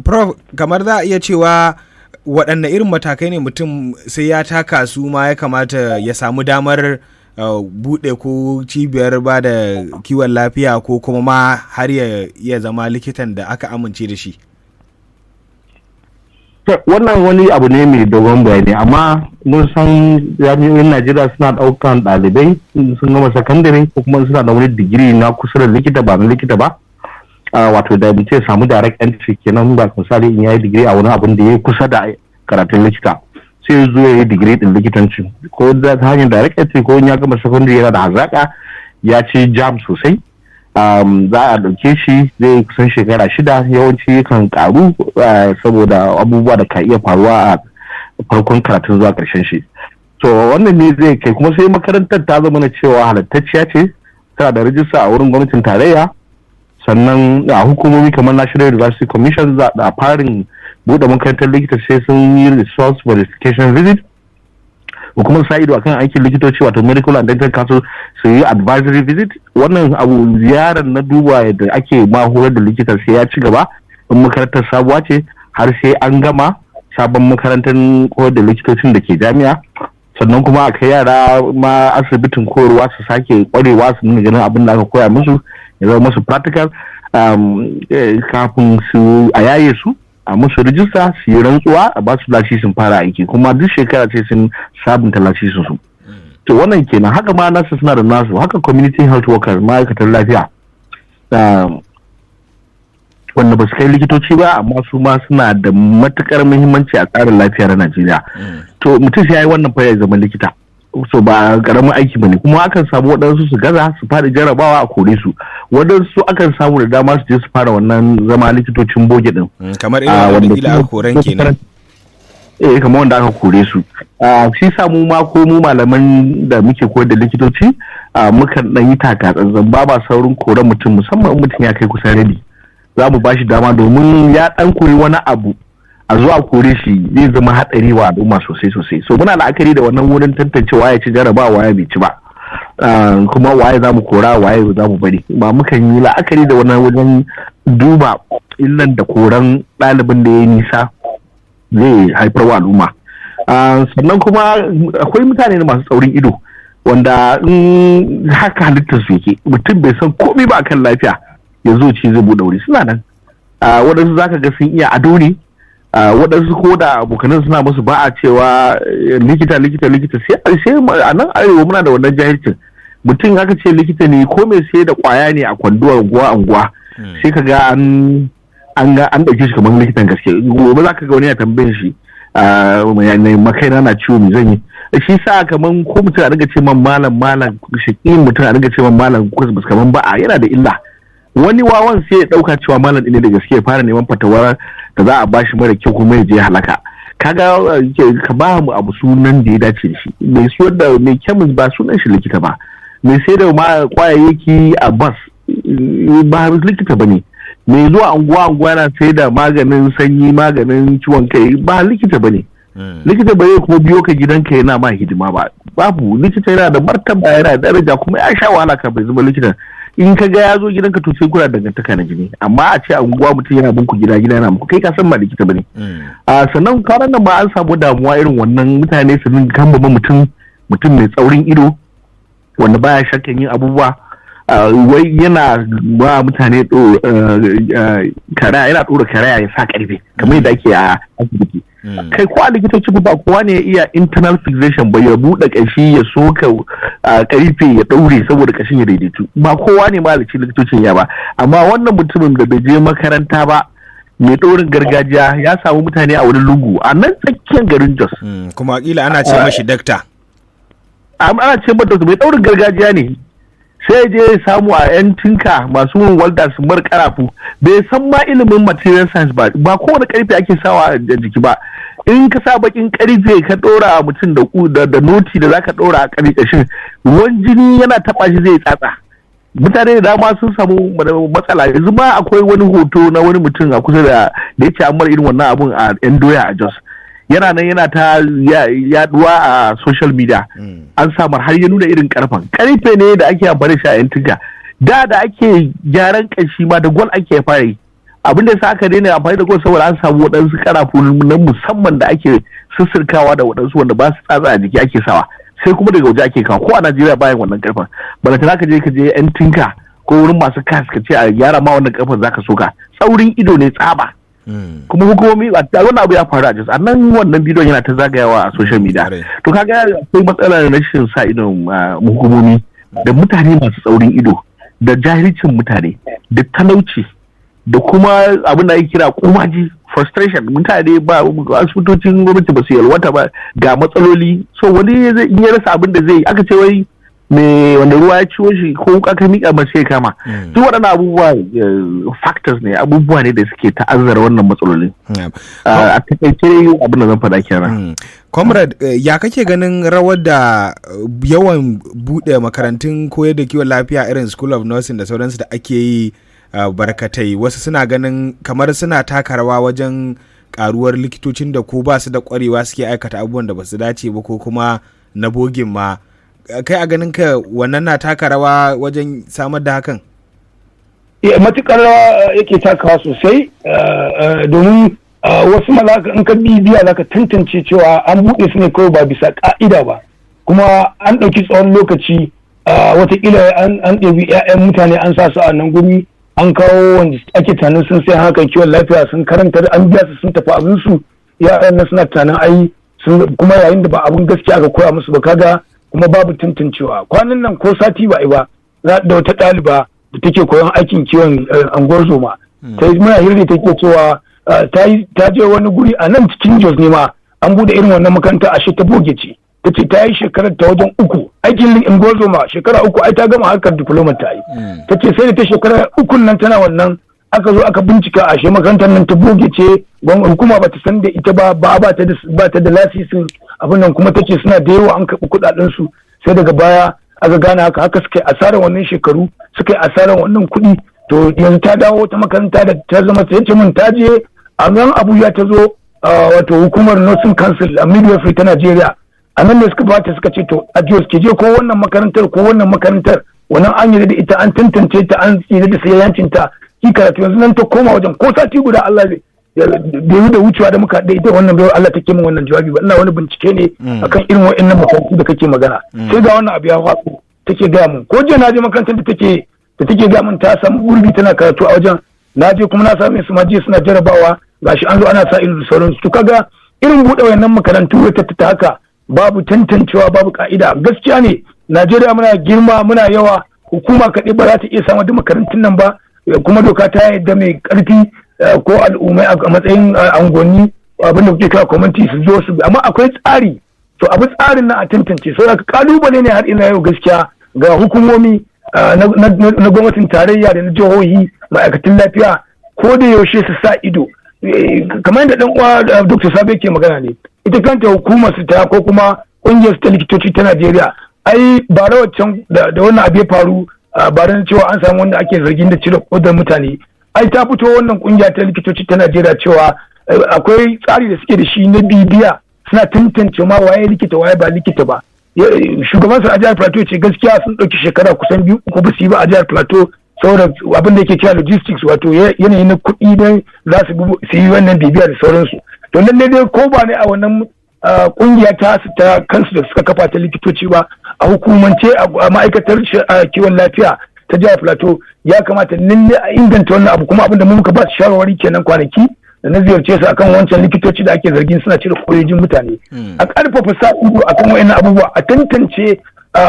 Prof, kamar za a iya cewa waɗanne irin matakai ne mutum sai ya taka su ma ya kamata ya samu damar buɗe ko cibiyar ba da kiwon lafiya ko kuma ma har ya iya zama likitan da aka amince da shi? Wannan wani abu ne mai dogon bayani, amma mun san jami'o'in Najeriya suna ɗaukan ɗalibai sun gama sakandare ko kuma suna da wani digiri na kusa da likita, ba na likita ba, wato da mutum ya samu direct entry kenan. Ba misali in yayi digiri a wani abun da ya kusa da karatun likita, sai ya zo ya yi digiri din likitanci ko da ta hanyar direct entry, ko in ya gama sakandare yana da hazaka, ya ci JAMB sosai, za a ɗauke shi. Zai kusan shekara 6, yawanci kan karu saboda abubuwa da ka iya faruwa a farkon karatun zuwa ƙarshen shi. To wannan ne zai kai kuma sai makarantar ta zama na cewa halattacciya ce, tana da rijista a wurin gwamnatin tarayya. Sannan a hukumomi kamar National University Commission, za a farin buɗe makarantar likita sai sun yi resource verification visit. Hukumar sa ido akan aikin likitoci, wato Medical and Dental Council, su yi advisory visit. Wannan abu ziyarar na duba yadda ake ma horar da likita sai ya ci gaba. In makarantar sabuwa ce, har sai an gama sabon makarantar koyar da likitocin da ke jami'a. Sannan kuma a kai yara ma asibitin koyarwa su sake kwarewa, su nuna ganin abin da aka koya musu ya zama musu practical kafin su a yaye su, a musu rijista, su yi rantsuwa, a ba su lasisin fara aiki. Kuma duk shekara sai sun sabunta lasisin su. To wannan kenan. Haka ma nasu suna da nasu, haka community health workers, ma'aikatan lafiya wanda ba su kai likitoci ba, amma su ma suna da matukar muhimmanci a tsarin lafiya na Najeriya. To mutum sai ya yi wannan fa ya zama likita. So ba karamin aiki bane. Kuma akan samu waɗansu su gaza, su faɗi jarabawa, a kore su. Waɗansu akan samu da dama su je su fara wannan zama likitocin boge din. Kamar irin wanda kila aka koran kenan. Eh, kamar wanda aka kore su. Shi sa mu ma, ko mu malaman da muke koyar da likitoci, mukan dan yi taka tsantsan, ba saurin koran mutum, musamman in mutum ya kai kusan rabi. Za mu bashi dama domin ya dan koyi wani abu, a zo a kore shi zai zama hatsari wa al'umma sosai sosai. So muna la'akari da wannan wurin tantance waye ci jarabawa, waye bai ci ba, kuma waye za mu kora, waye za mu bari. Ba mukan yi la'akari da wannan wajen duba illan da koran ɗalibin da ya yi nisa zai haifar wa al'umma. Sannan kuma akwai mutane masu tsaurin ido wanda in haka halittar su yake, mutum bai san komai ba akan lafiya ya zo ci zai buɗe wuri, suna nan. Waɗansu zaka ga sun iya ado ne. Waɗansu ko da abokanan suna musu ba a cewa likita, likita, likita. Sai a nan arewa muna da wannan jahilcin. Mutum aka ce likita ne, ko mai sai da kwaya ne a kwando anguwa anguwa, sai ka ga an ga an ɗauke shi kamar likitan gaske. Gobe za ka ga wani ya tambayin shi, "Makaina na ciwo, me zan yi?" Shi sa kaman ko mutum a dinga ce man malam, malam shaƙi, mutum a dinga ce man malam kaman ba a yana da illa. Wani wawan sai ya ɗauka cewa malam ɗin ne da gaske, ya fara neman fatawar da za a bashi mara kyau, kuma ya je halaka. Kaga ka ba mu abu sunan da ya dace da shi. Mai siyar da mai kemis ba sunan shi likita ba, mai sai da ma kwayayyaki a bas ba likita ba ne, mai zuwa anguwa anguwa yana sai da maganin sanyi, maganin ciwon kai ba likita ba ne. Likita ba zai kuma biyo ka gidanka yana ma hidima ba, babu. Likita yana da martaba, yana da daraja, kuma ya sha wahala kafin zama likita. In ka ga ya zo gidanka, to sai kuna dangantaka na jini. Amma a ce anguwa mutum yana bin ku gida gida yana muku, kai ka san ba likita bane. A sannan kwanan nan ma an samu damuwa irin wannan, mutane su dinga kambama mutum, mutum mai tsaurin ido wanda baya shakkan yin abubuwa, wai yana ba mutane karaya, yana ɗora karaya ya sa karfe kamar yadda ake a asibiti. Kai, ko a likitoci ba kowa ne ya iya internal fixation ba, ya buɗe ƙashi ya soka karfe ya ɗaure saboda ƙashin ya daidaitu. Ba kowa ne malaci likitocin ya ba. Amma wannan mutumin da bai je makaranta ba, mai ɗorin gargajiya, ya samu mutane a wani lungu a nan tsakiyar garin Jos. Kuma kila ana ce mashi dakta. Ana ce mata mai ɗaurin gargajiya ne. Sai je ya samu a yan tinka masu yin walda su mar karafu. Bai san ma ilimin material science ba. Ba kowane karfe ake sawa a jiki ba. In ka sa bakin karfe ka dora mutum da noti da zaka dora a kare kashin, ruwan jini yana taba shi zai tsatsa. Mutane da dama sun samu matsala. Yanzu ma akwai wani hoto na wani mutum a kusa da da ya ce an mara irin wannan abun a yan doya a Jos, yana nan yana ta yaduwa a social media. An samar har ya nuna irin karfan karfe ne da ake amfani da shi a yan tinka. Da ake gyaran kashi ma da gwal ake fara yi. Abin da yasa aka daina amfani da gauze saboda an samu waɗansu karafu na musamman da ake sussurkawa da waɗansu wanda ba su tsatsa a jiki ake sawa, sai kuma daga waje ake kawo. Ko a Najeriya bayan wannan karfin, balantana ka je yan tinka ko wurin masu kas ka ce a gyara ma wannan karfin zaka soka. Tsaurin ido ne tsaba. Kuma hukumomi, wannan abu ya faru a Jos, a nan wannan bidiyon yana ta zagayawa a social media. To kaga akwai matsalar rashin sa idon hukumomi da mutane masu tsaurin ido da jahilcin mutane da talauci da kuma abin da ake kira kumaji, frustration. Mutane ba asibitocin gwamnati ba su yalwata ba, ga matsaloli. So wani in ya rasa abin da zai, aka ce wai me wanda ruwa ya ciwo shi ko wuka ka miƙa ba sai kama. Duk waɗannan abubuwa factors ne, abubuwa ne da suke ta'azzara wannan matsalolin. A takaice abin da zan faɗa kenan. Comrade, ya kake ganin rawar da yawan buɗe makarantun koyar da kiwon lafiya irin School of Nursing da sauransu da ake yi barkatai, wasu suna ganin kamar suna taka rawa wajen karuwar likitocin da ko ba su da kwarewa suke aikata abubuwan da ba su dace ba ko kuma na bogin ma? Kai a ganin ka, wannan na taka rawa wajen samar da hakan? Matukar rawa yake takawa sosai, domin wasu malaka in ka bibiya zaka tantance cewa an buɗe su ne kawai ba bisa ka'ida ba, kuma an ɗauki tsawon lokaci, watakila an ɗebi 'ya'yan mutane an sa su a nan guri, an kawo wanda ake tunanin sun sai hakan kiwon lafiya, sun karanta, an biya su, sun tafi abin su. Yaran nan suna tunanin ai kuma yayin da ba abin gaskiya aka koya musu ba. Kaga kuma babu tantancewa. Kwanan nan ko sati ba ba da wata ɗaliba da take koyon aikin kiwon anguwar zoma ta yi muna hirri, take cewa ta je wani guri a nan cikin Jos ne ma, an bude irin wannan makaranta, ashe ta boge ce. Ta ce ta yi shekarar ta wajen 3 aikin unguwar zoma, shekara 3, ai ta gama harkar diploma ta yi. Ta ce sai da ta shekara ukun nan tana wannan, aka zo aka bincika, ashe makarantar nan ta boge ce, hukuma ba ta san da ita ba, ba ba ta da lasisin abin nan. Kuma ta ce suna da yawa an karɓi kuɗaɗen su, sai daga baya aka gane haka. Haka suka yi asarar wannan shekaru, suka yi asarar wannan kuɗi. To yanzu ta dawo wata makaranta da ta zama, sai ce mun ta je a nan Abuja, ta zo wato hukumar Nursing Council a Midwifery ta Najeriya, a nan ne suka bata, suka ce to a Jos ke je ko wannan makarantar ko wannan makarantar, wannan an yi da ita, an tantance ta, an tsira da sayancin ta, ki karatu. Yanzu nan ta koma wajen. Ko sati guda Allah bai yi da wucewa da muka da ita wannan bai Allah take min wannan jawabi ba, ina wani bincike ne akan irin wa'annan makarantu da kake magana, sai ga wannan abu ya faɗo. Take gaya mun ko jiya na je makarantar da take gaya mun ta samu gurbi tana karatu a wajen. Na je kuma na same su ma jiya suna jarabawa, gashi an zo ana sa ido da sauransu. To kaga irin buɗe wayannan makarantu ta haka babu tantancewa, babu ka'ida, gaskiya ne. Najeriya muna girma, muna yawa, hukuma kaɗai ba za ta iya samar da makarantun nan ba. Kuma doka ta yadda mai ƙarfi ko al'ummai a matsayin angonni, abin da kuke kira community, su zo su, amma akwai tsari. To abu tsarin nan a tantance. Saboda kalubale ne har ina yau gaskiya ga hukumomi na gwamnatin tarayya da na jihohi, ma'aikatan lafiya, ko da yaushe su sa ido. Kamar yadda dan uwa Dr. Sabe ke magana ne, ita kanta hukumar su ta ko kuma kungiyar su ta likitoci ta Najeriya, ai bara waccan da wannan abu ya faru bara cewa an samu wanda ake zargin da cire kodar mutane, ai ta fito wannan kungiya ta likitoci ta Najeriya cewa akwai tsari da suke da shi na bibiya, suna tantance ma waye likita, waye ba likita ba. Shugaban su a jihar Plateau ce gaskiya sun ɗauki shekara kusan 2, 3 ba su yi ba a jihar Plateau, saboda abin da yake kira logistics, wato yanayi na kuɗi ne za su yi wannan bibiya da sauransu. To lallai dai ko ba ne a wannan kungiya ta su ta kansu da suka kafa ta likitoci ba, a hukumance a ma'aikatar kiwon lafiya ta jihar Plateau ya kamata lalle a inganta wannan abu. Kuma abin da mu muka ba su shawarwari kenan kwanaki da na ziyarce su akan wancan likitoci da ake zargin suna cire kodojin mutane, a karfafa sa ido akan wayannan abubuwa, a tantance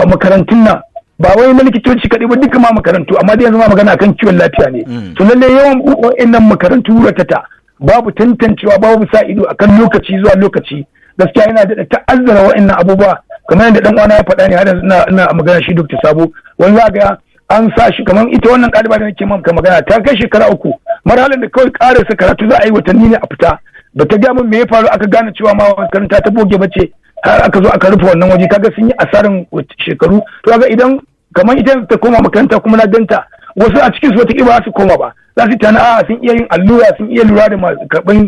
makarantun nan, ba wai na likitoci kaɗai ba, duka ma makarantu, amma dai yanzu ma magana akan kiwon lafiya ne. To lalle yawan wayannan makarantu ratata, babu tantancewa, babu sa ido akan lokaci zuwa lokaci, gaskiya yana da ta'azzara wayannan abubuwa. Kamar yadda dan uwana ya faɗa ne, har yanzu ina magana shi Dr. Sabo, wani za ga an sa shi kamar ita wannan ɗaliba da nake maka magana, ta kai shekara 3, marhalar da kawai karasa karatu za a yi watanni ne a fita, ba ta gaya min me ya faru aka gane cewa ma makaranta ta boge bace har aka zo aka rufe wannan waje. Kaga sun yi asarin shekaru. To kaga idan kamar ita ta koma makaranta, kuma na ganta wasu a cikin su wata ba su koma ba, za su tana a sun iya yin allura, sun iya lura da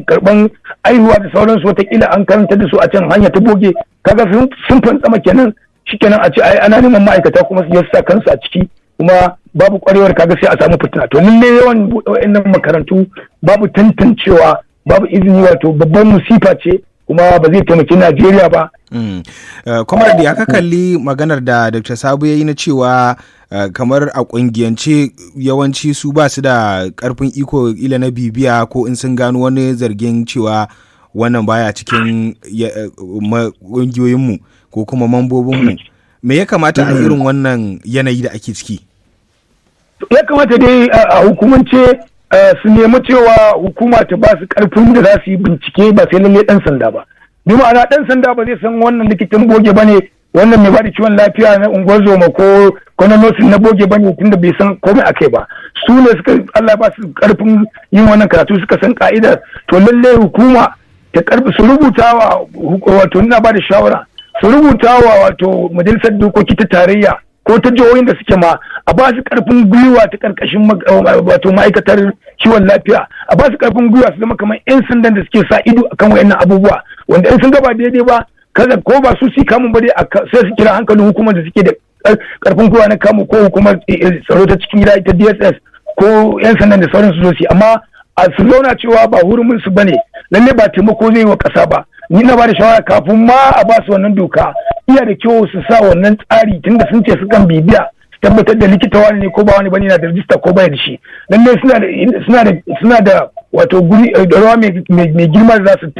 karban aihuwa da sauransu, watakila an karanta da su a can hanya ta boge. Kaga sun fantsama kenan, shikenan a ce ai ana neman ma'aikata kuma su je su sa kansu a ciki. Kuma babu kwarewar, kaga sai a samu fitina. To lalle yawan buɗe wa'annan makarantu babu tantancewa, babu izini, wato babban musifa ce, kuma ba zai taimaki Najeriya ba. Comrade, ya ka kalli maganar da Dr. Sabo ya yi na cewa kamar a kungiyance yawanci su ba su da karfin iko ila na bibiya, ko in sun gano wani zargin cewa wannan baya cikin kungiyoyinmu ko kuma mambobinmu, me ya kamata a irin wannan yanayi da ake ciki? Ya kamata dai a hukumance su nemi cewa hukuma ta ba su karfin da za su yi bincike, ba sai lalle dan sanda ba. Bi ma'ana, dan sanda ba zai san wannan likitan boge bane, wannan mai bada kiwon lafiya na unguwar zoma ko na nursing na boge bane, tunda bai san komai akai ba. Su ne suka Allah ba su karfin yin wannan karatu, suka san ka'idar. To lalle hukuma ta karfi su rubuta wa, wato ina ba da shawara su rubuta wa wato majalisar dokoki ta tarayya ko ta jihohin da suke ma, a ba su karfin gwiwa ta karkashin wato ma'aikatar kiwon lafiya, a ba su karfin gwiwa su zama kamar 'yan sandan da suke sa ido akan wayannan abubuwa, wanda in sun ga ba daidai ba, kaza ko ba su kamun ba dai, sai su kira hankalin hukumar da suke da karfin gwiwa na kamu, ko hukumar tsaro ta cikin gida ta DSS, ko 'yan sandan da sauran su zo su. Amma a su zauna cewa ba hurumin su bane, lalle ba taimako zai yi wa kasa ba. Ni na ba da shawara, kafin ma a ba su wannan doka, iya da kyau su sa wannan tsari, tunda sun ce sukan bibiya su tabbatar da likita wani ne ko ba wani bane, na da rijista ko bai da shi. Lalle suna da wato guri da rawa mai girma da za su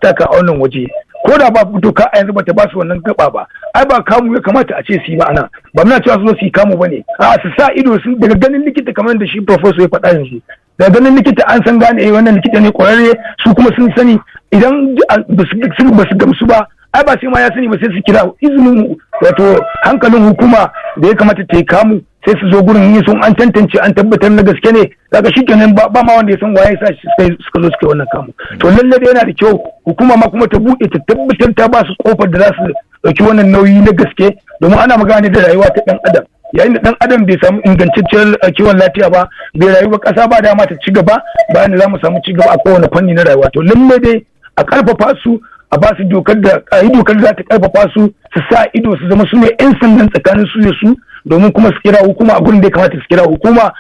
taka a wannan waje, ko da ba doka a yanzu bata ba su wannan gaba ba. Ai ba kamu ya kamata a ce su yi ba ana ba muna cewa su zo su yi kamu bane, a su sa ido sun daga ganin likita, kamar da shi professor ya faɗa yanzu, daga ganin likita an san gane eh wannan likita ne kwararre. Su kuma sun sani, idan ba su gamsu ba, ai ba sai ma ya sani ba, sai su kira izinin wato hankalin hukuma da ya kamata ta yi kamu, sai su zo gurin yi sun an tantance, an tabbatar na gaske ne. Kaga shikenan, ba ma wanda ya san waye sa suka zo suka yi wannan kamu. To lalle da yana da kyau hukuma ma kuma ta buɗe, ta tabbatar ta ba su kofar da za su ɗauki wannan nauyi na gaske, domin ana magana ne da rayuwa ta ɗan adam. Yayin da ɗan adam bai samu ingantacciyar kiwon lafiya ba, bai rayu ba, ƙasa ba dama ta ci gaba, bayan da za mu samu ci gaba a kowane fanni na rayuwa. To lalle dai a ƙarfafa su, a ba su dokar da a yi dokar da za ta karfafa su, su sa ido, su zama su ne 'yan sandan tsakanin su da su, domin kuma su kira hukuma a gurin da ya kamata su kira hukuma.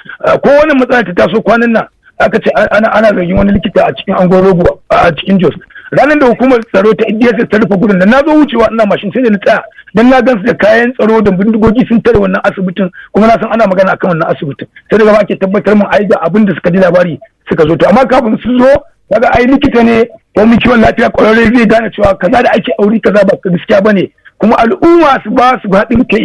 Ko wani matsala ta taso kwanan nan, aka ce ana zargin wani likita a cikin Angon Rogo a cikin Jos. Ranar da hukumar tsaro ta DSS ta rufe gurin da na zo wucewa ina mashin, sai da na tsaya dan na gansu da kayan tsaro da bindigogi sun tare wannan asibitin, kuma na san ana magana akan wannan asibitin. Sai daga ake tabbatar mun ai ga abin da suka ji labari suka zo. To amma kafin su zo, kaga ai likita ne ko mu kiwon lafiya kwararre zai gane cewa kaza da ake auri kaza ba gaskiya bane. Kuma al'umma su ba su haɗin kai,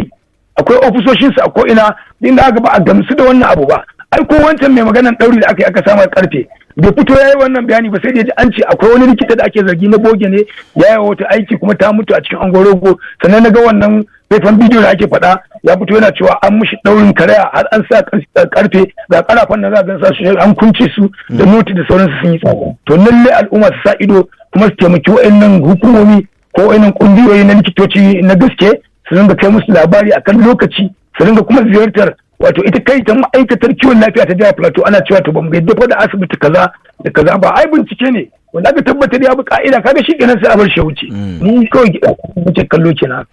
akwai ofisoshin su a ko ina inda aka ba a gamsu da wannan abu ba. Ai ko wancan mai maganan ɗauri da aka yi aka samar karfe, bai fito ya yi wannan bayani ba sai da ji an ce akwai wani likita da ake zargi na boge ne, ya yi wata aiki kuma ta mutu a cikin Angorogo. Sannan na ga wannan faifan bidiyo da ake faɗa, ya fito yana cewa an mishi ɗaurin karaya, har an sa karfe, ga karafan nan za a gan su an kunce su da noti da sauransu sun yi tsada. To lalle al'umma su sa ido kuma su taimaki wa'annan hukumomi ko wa'annan kungiyoyi na likitoci na gaske, su dinga kai musu labari akan lokaci, su dinga kuma ziyartar wato ita kai ta ma'aikatar kiwon lafiya ta jihar Plateau, ana cewa to ba mu yadda da asibiti kaza da kaza ba. Ai bincike ne wanda aka tabbatar ya bi ka'ida, kaga shi kenan sai a bar shi wuce. Ni kawai muke kallo kenan.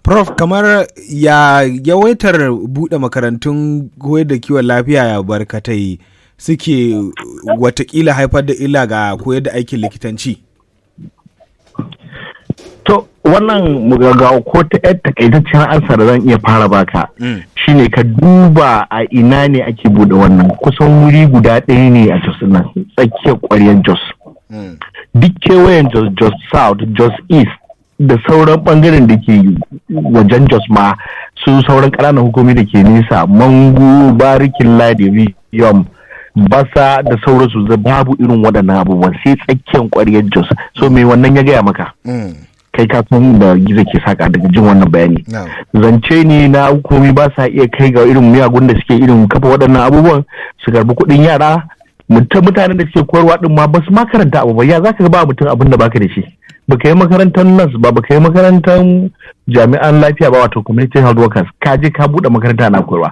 Prof, kamar ya yawaitar buɗe makarantun koyar da kiwon lafiya ya barkatai suke watakila haifar da illa ga koyar da aikin likitanci? To wannan gaggawa ko ta yar takaitaccen ansa da zan iya fara baka shine ka duba a ina ne ake bude wannan. Kusan wuri guda ɗaya ne a Jos nan, tsakiyar ƙwaryar Jos. Duk kewayen Jos, Jos South, Jos East da sauran bangaren da ke wajen Jos ma, su sauran ƙananan hukumi da ke nesa, Mangu, Barikin Ladi, Riyom, Basa da sauransu, babu irin waɗannan abubuwan sai tsakiyar ƙwaryar Jos. So me wannan ya gaya maka? Kai ka san da gizo ke saka daga jin wannan bayani. Zance ne na hukumomi ba sa iya kai ga irin miyagun da suke irin kafa waɗannan abubuwan su karbi kuɗin yara. Mutanen da suke koyarwa din ma ba su ma karanta abu ba. Ya za ka ba mutum abin da baka da shi? Baka yi makarantar nurse ba, baka yi makarantar jami'an lafiya ba, wato community health workers, ka je ka buɗe makaranta na koyarwa.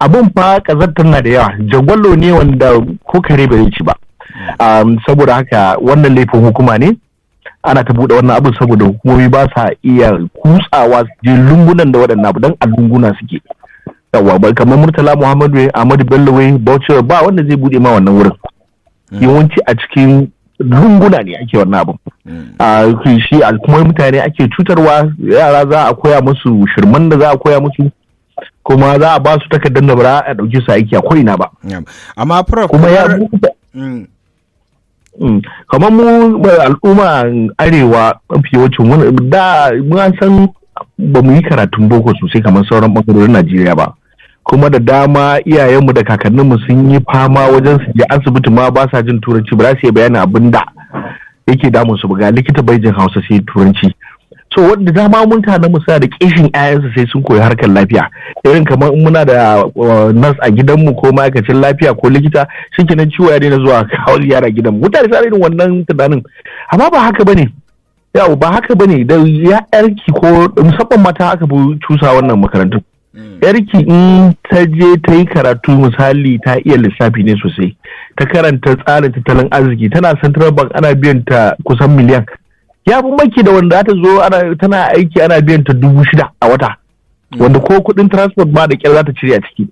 Abun fa kazantar na da yawa, jagwallo ne wanda ko kare bai ci ba. Saboda haka wannan laifin hukuma ne. Ana ta buɗe wannan abin saboda hukumomi ba sa iya kutsawa su je lungunan da waɗannan abu, don a lunguna suke. Yawa, ba kamar Murtala Muhammadu Way, Ahmadu Bello Way, Bauchi, ba wanda zai bude ma wannan wurin. Yawanci a cikin lunguna ne ake wannan abin. A shi kuma mutane ake cutarwa, yara za a koya musu shirman da za a koya musu, kuma za a ba su takardar da ba za a ɗauke su aiki a ko'ina ba. Amma Prof, kuma ya kamar mu al'umma arewa, mafi yawancin wani da mun san ba mu yi karatun boko sosai kamar sauran bangarorin Najeriya ba. Kuma da dama iyayenmu da kakanninmu sun yi fama wajen su je asibiti ma ba sa jin Turanci, ba za su iya bayanin abin da yake damun su ba, ga likita bai jin Hausa sai Turanci. So wanda dama mutanen mu suna da kishin ƴaƴansu sai sun koyi harkar lafiya, irin kamar in muna da nurse a gidanmu ko ma'aikacin lafiya ko likita, shikenan, ciwo ya daina zuwa kawo ziyara gidanmu. Mutane suna irin wannan tunanin, amma ba haka bane. Yau ba haka bane. Da ya yarki ko musamman mata aka fi cusa wannan makarantun, yarki in ta je ta yi karatu, misali ta iya lissafi ne sosai, ta karanta tsarin tattalin arziki, tana Central Bank ana biyan ta kusan miliyan, ya fi maki da wanda ta zo ana tana aiki ana biyan ta 6,000 a wata, wanda ko kuɗin transport ma da kyar za ta cire a ciki.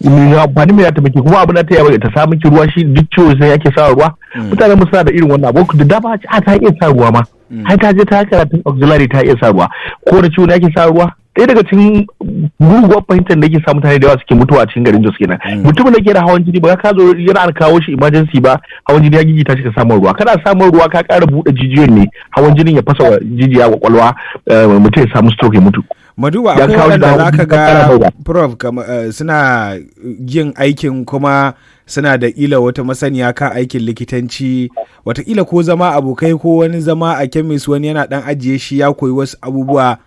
Me amfani me za ta miki? Kuma abin da ta yi ta sa miki ruwa, shi duk ciwo sai yake sa ruwa. Mutanen mu suna da irin wannan abu da dama, a ta iya sa ruwa ma, ai ta je ta karatun auxiliary, ta iya sa ruwa, ko da ciwo ne ake sa ruwa. Ɗaya daga cikin gurguwar fahimtar da yake sa mutane da yawa suke mutuwa a cikin garin Jos kenan. Mutumin da ke da hawan jini, ba ka zo yana an kawo shi emergency ba, hawan jini ya gigita shi, ka samun ruwa, kana samun ruwa ka ƙara buɗe jijiyoyin ne, hawan jinin ya fasa wa jijiya kwakwalwa, mutum ya samu stroke ya mutu. Maduba Ya akwai kawo waɗanda shi za ka da ga ba. Prof, suna yin aikin kuma suna da ƙila wata masaniya kan aikin likitanci, watakila ko zama abokai ko wani zama a kemis, wani yana ɗan ajiye shi ya koyi wasu abubuwa,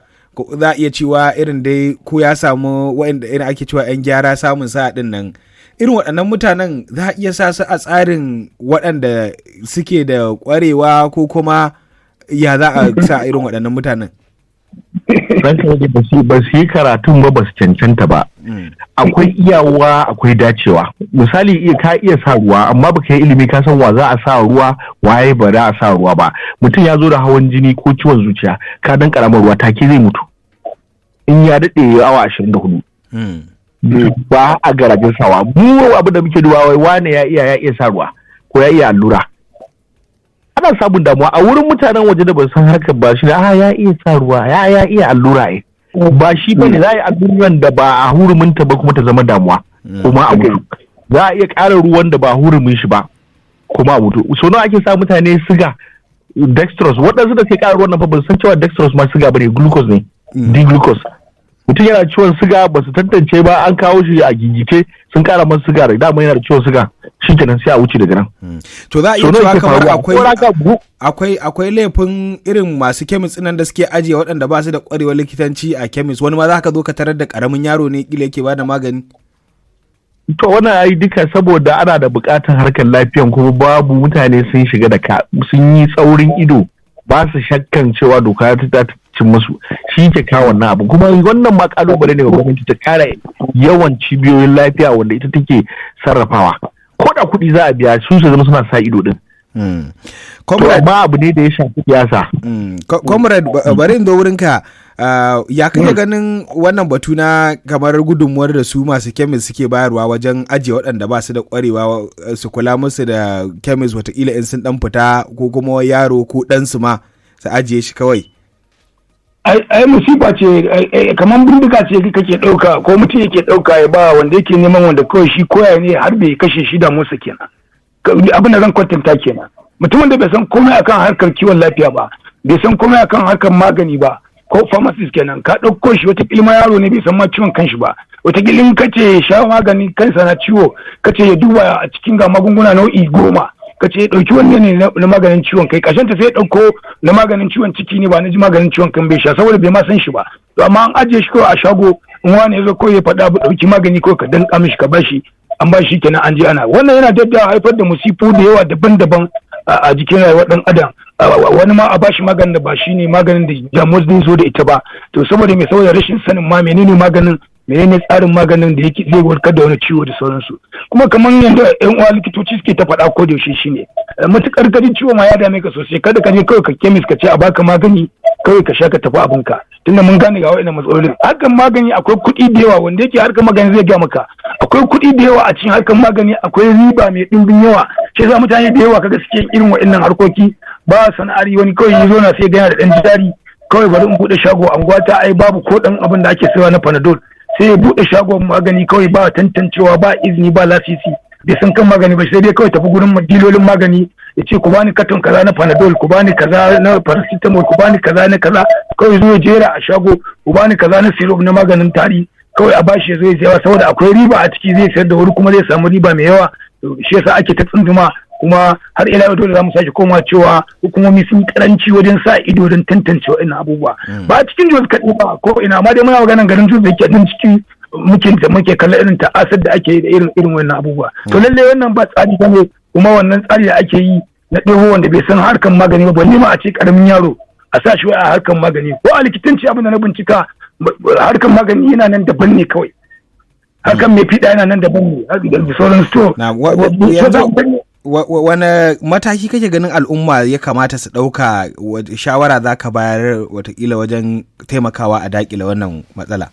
za a iya cewa irin dai ko ya samu waɗanda irin ake cewa 'yan gyara samun sa'a ɗin nan, irin waɗannan mutanen za a iya sa su a tsarin waɗanda suke da ƙwarewa, ko kuma ya za a sa irin waɗannan mutanen? Ranka yadda, ba su yi karatun ba, ba su cancanta ba. Akwai iyawa, akwai dacewa. Misali, iya ka iya sa ruwa amma baka yi ilimi ka san wa za a sa ruwa, waye ba za a sa ruwa ba. Mutum ya zo da hawan jini ko ciwon zuciya, ka dan karamar ruwa, take zai mutu in ya daɗe awa 24. Ba a garajen sawa. Mu abu da muke dubawa, wai wane ya iya, ya iya sa ruwa ko ya iya allura. Ana samun damuwa a wurin mutanen waje da ba su san harkar ba, shi da a ya iya sa ruwa, ya iya allura, eh ba shi bane. Za a yi alluran da ba a hurumin ta ba kuma ta zama damuwa kuma a mutu. Za a iya ƙara ruwan da ba hurumin shi ba kuma a mutu. So nawa ake sa mutane siga, dextrose? Waɗansu da ke ƙara ruwan nan fa ba su san cewa dextrose ma siga bane, glucose ne, D-glucose. Mutum yana ciwon siga, ba su tantance ba, an kawo shi a gigice, sun kara masa siga, da dama yana da ciwon siga, shikenan sai a wuce daga nan. To za a iya So nawa cewa yake kamar faruwa? akwai Ko raka buhu akwai laifin irin masu kemis nan da suke ajiye waɗanda ba su da ƙwarewar likitanci a kemis. Wani ma za ka zo ka tarar da ƙaramin yaro ne kila yake ba da magani. To wannan ai duka saboda ana da buƙatar harkar lafiyan, kuma babu, mutane sun shiga da ka sun yi tsaurin ido, ba su shakkan cewa doka ta cin musu, shi ke kawo wannan abu. Kuma wannan ma kalubale ne ga gwamnati ta kara yawan cibiyoyin lafiya wanda ita take sarrafawa, ko da kuɗi za a biya su, su zama suna sa ido din. To Comrade, amma abu ne da ya shafi siyasa. Comrade, bari in zo wurinka. Ya kake ganin wannan batu na kamar gudunmuwar da su masu kemis suke bayarwa wajen ajiye waɗanda ba su da ƙwarewa, su kula musu da kemis, watakila in sun ɗan fita, ko kuma yaro ko ɗansu ma su ajiye shi kawai? Ai musiba ce, kamar bindiga ce kake ɗauka ko mutum yake ɗauka ya ba wanda yake neman, wanda kawai shi koya ne har bai kashe shi da musa kenan. Abin da zan kwatanta kenan, mutumin da bai san komai akan harkar kiwon lafiya ba, bai san komai akan harkar magani ba, ko pharmacist kenan, ka ɗauko shi, wata ma yaro ne bai san ma ciwon kanshi ba, wata in ka ce sha magani kansa na ciwo, ka ce ya duba a cikin ga magunguna nau'i 10, ka ce ya ɗauki wanne ne na maganin ciwon kai, ƙarshen ta sai ya ɗauko na maganin ciwon ciki ne ba na ji maganin ciwon kan bai sha, saboda bai ma san shi ba. To amma an ajiye shi kawai a shago, in wani ya zo kawai ya faɗa abu, ɗauki magani kawai ka danƙa mishi ka bashi, an ba shi kenan, an je ana wannan. Yana dadda haifar da musifu da yawa daban-daban a jikin rayuwar ɗan adam. Wani ma a bashi maganin da ba shi ne maganin da damuwar zai zo da ita ba. To saboda me? Saboda rashin sanin ma menene maganin, menene tsarin maganin da yake zai warkar da wani ciwo da sauransu. Kuma kamar yadda yan uwa likitoci suke ta faɗa ko da yaushe shine, matukar gari ciwo ma ya dame ka sosai, kada ka je kawai ka kemis ka ce a baka magani. Kawai ka sha ka tafi abinka, tunda mun gane ga wa'annan matsalolin. Harkar magani akwai kuɗi da yawa. Wanda yake harkar magani zai gaya maka akwai kuɗi da yawa a cikin harkar magani, akwai riba mai ɗimbin yawa. Shi yasa mutane da yawa kaga suke irin wa'annan harkoki. Ba sana'ar, wani kawai ya zo na sai gana da ɗan jari, kawai bari in buɗe shago anguwa ta, ai babu ko ɗan abin da ake sayawa na Panadol, sai ya buɗe shagon magani kawai, ba tantancewa, ba izini, ba lasisi, bai san kan magani ba, sai dai kawai tafi gurin dilolin magani ya ce, "Ku bani katon kaza na Panadol, ku bani kaza na paracetamol, ku bani kaza na kaza." Kawai zo ya jera a shago, "Ku bani kaza na syrup na maganin tari." Kawai a bashi, ya zo ya sayar saboda akwai riba a ciki, zai sayar da wuri kuma zai samu riba mai yawa. Shi yasa ake ta tsunduma. Kuma har ila yau dole za mu sake koma cewa hukumomi sun karanci wajen sa ido don tantance wa'annan abubuwa. Ba a cikin Jos kaɗai ba, ko ina amma dai muna maganan garin Jos da yake nan cikin muke da muke kallon irin ta'asar da ake yi da irin wannan abubuwa. To lalle wannan ba tsari bane. Kuma wannan tsari da ake yi na ɗebo wanda bai san harkan magani ba, balle ma a ce karamin yaro a sa shi a harkan magani ko a likitanci. Abin da na bincika, harkan magani yana nan daban ne kawai, harkan mai fiɗa yana nan daban ne da sauran su. Yanzu wane mataki kake ganin al'umma ya kamata su ɗauka, shawara za ka bayar watakila wajen taimakawa a daƙile wannan matsala?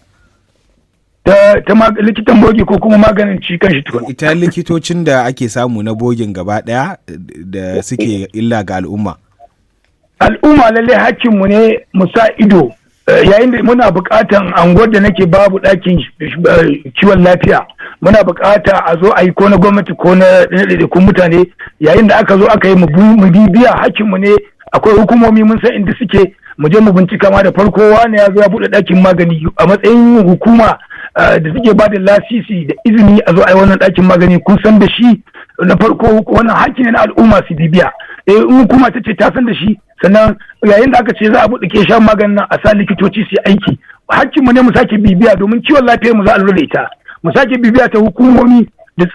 Ta likitan bogi ko kuma maganin ci kan shi tukuna? Ita likitocin da ake samu na bogin gaba ɗaya da suke illa ga al'umma. Al'umma, lalle hakkinmu ne mu sa ido. Yayin da muna buƙatan, anguwar da nake babu ɗakin kiwon lafiya, muna buƙata a zo a yi, ko na gwamnati ko na ɗaiɗaikun mutane. Yayin da aka zo aka yi, mu bibiya, hakkinmu ne. Akwai hukumomi, mun san inda suke, mu je mu bincika ma da farko wani ya zo ya buɗe ɗakin magani. A matsayin hukuma da suke ba da lasisi da izini a zo a yi wannan ɗakin magani, kun san da shi na farko? Wannan hakki ne na al'umma su bibiya. In hukuma ta ce ta san da shi, sannan yayin da aka ce za a buɗe ke shan maganin nan, a sa likitoci su yi aiki, hakkinmu ne mu sake bibiya, domin kiwon lafiyar mu za a lura da ita. Mu sake bibiya ta hukumomi da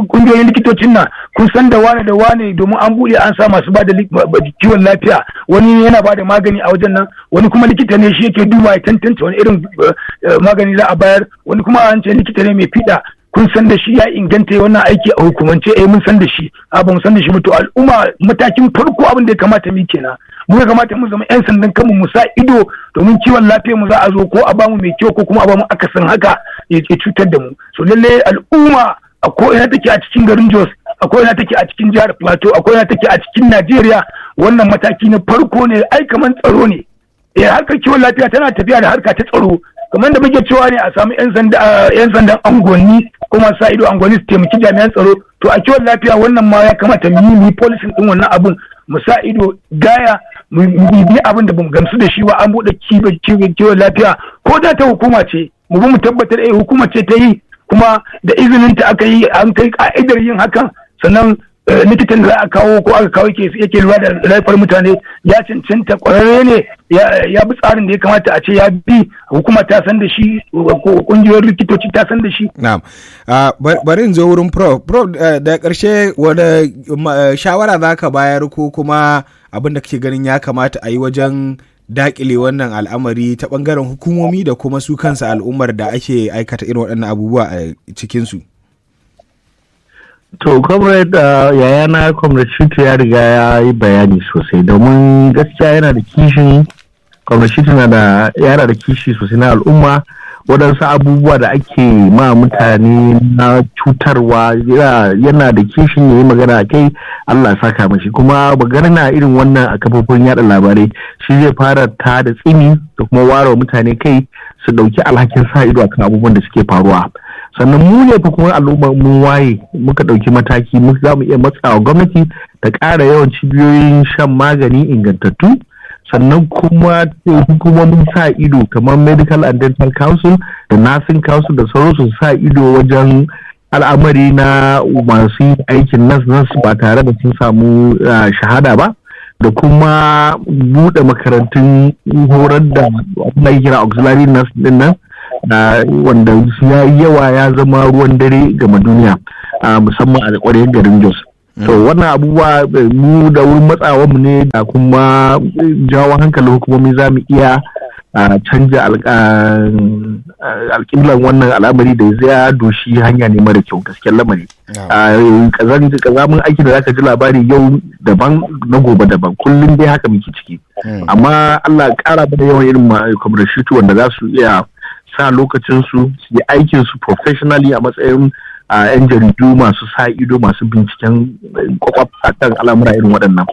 kungiyoyin likitocin nan: kun san da wane da wane? Domin an buɗe an sa masu ba da kiwon lafiya, wani yana ba da magani a wajen nan, wani kuma likita ne, shi yake duba ya tantance wani irin magani za a bayar, wani kuma an ce likita ne mai fiɗa. Kun san da shi, ya inganta wannan aiki a hukumance? Eh, mun san da shi. A, ba mu san da shi. To al'umma, matakin farko abin da ya kamata mu kenan, mu ya kamata mu zama yan sandan kanmu, mu sa ido, domin kiwon lafiyar mu za a zo ko a bamu mai kyau ko kuma a bamu akasin haka ya cutar da mu. So lalle al'umma a ko ina take a cikin garin Jos, a ko ina take a cikin jihar Plateau, a ko ina take a cikin Najeriya, wannan mataki na farko ne. Ai kaman tsaro ne. Eh, harkar kiwon lafiya tana tafiya da harka ta tsaro, kamar da muke cewa ne a samu yan sandan angonni ko masu sa ido angonni su taimaki jami'an tsaro. To a kiwon lafiya wannan ma ya kamata mu yi policing din wannan abun, mu sa ido gaya, mu bibi abin da bamu gamsu da shi ba. An buɗe kiwon lafiya, ko da ta hukuma ce, mu bi mu tabbatar eh, hukuma ce ta yi kuma da izinin ta aka yi, an kai ka'idar yin hakan. Sannan likitan da za a kawo ko aka kawo yake lura da lafiyar mutane ya cancanta, kwararre ne, ya bi tsarin da ya kamata a ce ya bi, hukuma ta san da shi ko kungiyar likitoci ta san da shi. Na'am, bari in zo wurin Prof. Prof, da ƙarshe wani shawara za ka bayar ko kuma abin da kake ganin ya kamata a yi wajen dakile wannan al'amari ta bangaren hukumomi da kuma su kansa al'ummar da ake aikata irin waɗannan abubuwa a cikinsu? To, Comrade, yayana Comrade Shitu ya riga ya yi bayani sosai, domin gaskiya yana da kishin, Comrade Shitu na da yana da kishi sosai na al'umma. Waɗansu abubuwa da ake ma mutane na cutarwa, yana da kishin ya yi magana a kai. Allah saka mashi. Kuma magana na irin wannan a kafofin yada labarai shi zai fara ta da tsimi da kuma ware mutane kai su ɗauki alhakin sa ido akan abubuwan da suke faruwa. Sannan mu ne fa kuma al'umma mun waye, muka ɗauki mataki, za mu iya matsawa gwamnati ta ƙara yawan cibiyoyin shan magani ingantattu. Sannan kuma hukumomin sa ido kamar Medical and Dental Council da Nursing Council da sauransu su sa ido wajen al'amari na masu yin aikin nas nas ba tare da sun samu shahada ba, da kuma buɗe makarantun horar da abin da kira auxiliary nurse din nan, wanda ya yi yawa, ya zama ruwan dare gama duniya, musamman a ƙwarewar garin Jos. To wannan abubuwa, mu da wurin matsawa mu ne da kuma jawo hankalin hukumomi, za mu iya canja alƙiblan wannan al'amari da ya doshi hanya ne mara kyau. Gaskiyar lamari, kazamin aiki da zaka ji labari yau daban, na gobe daban, kullum dai haka muke ciki. Amma Allah ƙara mana yawan irin kamar Shitu wanda za su iya sa lokacin su su yi aikin su professionally a matsayin 'yan jaridu masu sa ido, masu binciken kwakwaf akan al'amura irin waɗannan.